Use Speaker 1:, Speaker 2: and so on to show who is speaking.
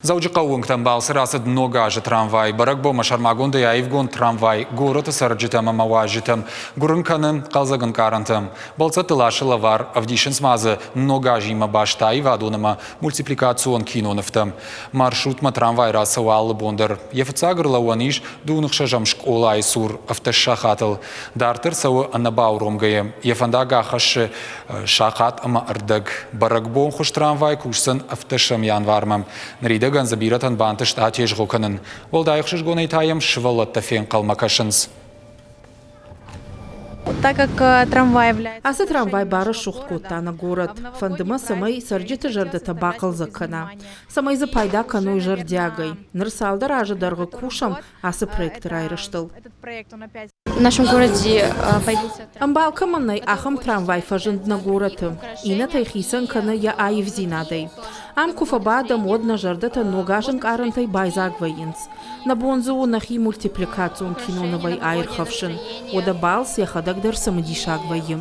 Speaker 1: Дзӕуджыхъӕуы уынгтӕм балцы рацыд Ног азы трамвай. Бӕрӕгбонмӕ сӕрмагондӕй аивгонд трамвай горӕты цӕрджытӕм ӕмӕ уазджытӕм гуырын кӕны хъӕлдзӕг ӕнкъарӕнтӕ. Бӕлццӕтты ласы лӕвар, ӕвдисынц ма дзы Ног азимӕ баст аивадон ӕмӕ мультипликацион кинонывтӕ. Маршрутмӕ трамвай рацӕуы алы бон дӕр. Йӕ фыццаг ӕрлӕууӕн ис дыууын ӕхсӕзӕм скъолайы цур ӕвддӕс сахатыл. Дарддӕр цӕуы ӕнӕбауромгӕйӕ. Йӕ фӕндаг ахӕссы сахат ӕмӕ ӕрдӕг. Бӕрӕгбонхуыз трамвай кусдзӕн ӕвддӕсӕм январмӕ. Ныридӕгӕн дзы бирӕтӕн бантыст атезгъо кӕнын. Уӕлдай ӕхсызгонӕй та йӕм сывӕллӕттӕ фенхъӕлмӕ кӕсынц.
Speaker 2: Так как э, трамвай является...
Speaker 3: Ацы трамвай барӕсугъд кодта нӕ горӕт. Фӕнды мӕ, цӕмӕй цӕрджыты зӕрдӕтӕ бахъӕлдзӕг кӕна, цӕмӕй дзы пайда кӕной зӕрдиагӕй. Ныр цалдӕр азы дӕргъы кусӕм ацы проекты райрӕзтыл.
Speaker 2: В нашем городе появился...
Speaker 3: Ӕмбал кӕмӕн нӕй, ахӕм трамвай фӕзынд нӕ горӕты. Иннӕтӕй хицӕн кӕны йӕ аивдзинадӕй. Ам куы фӕбадӕм, уӕд нӕ зӕрдӕтӕ ног ӕнкъарӕнтӕй байдзаг вӕййынц. Нӕ бон дзы у нӕхи мультипликацион кинонывӕй аирхӕфсын. Уӕдӕ балц йӕхӕдӕг дӕр цымыдисаг вӕййы.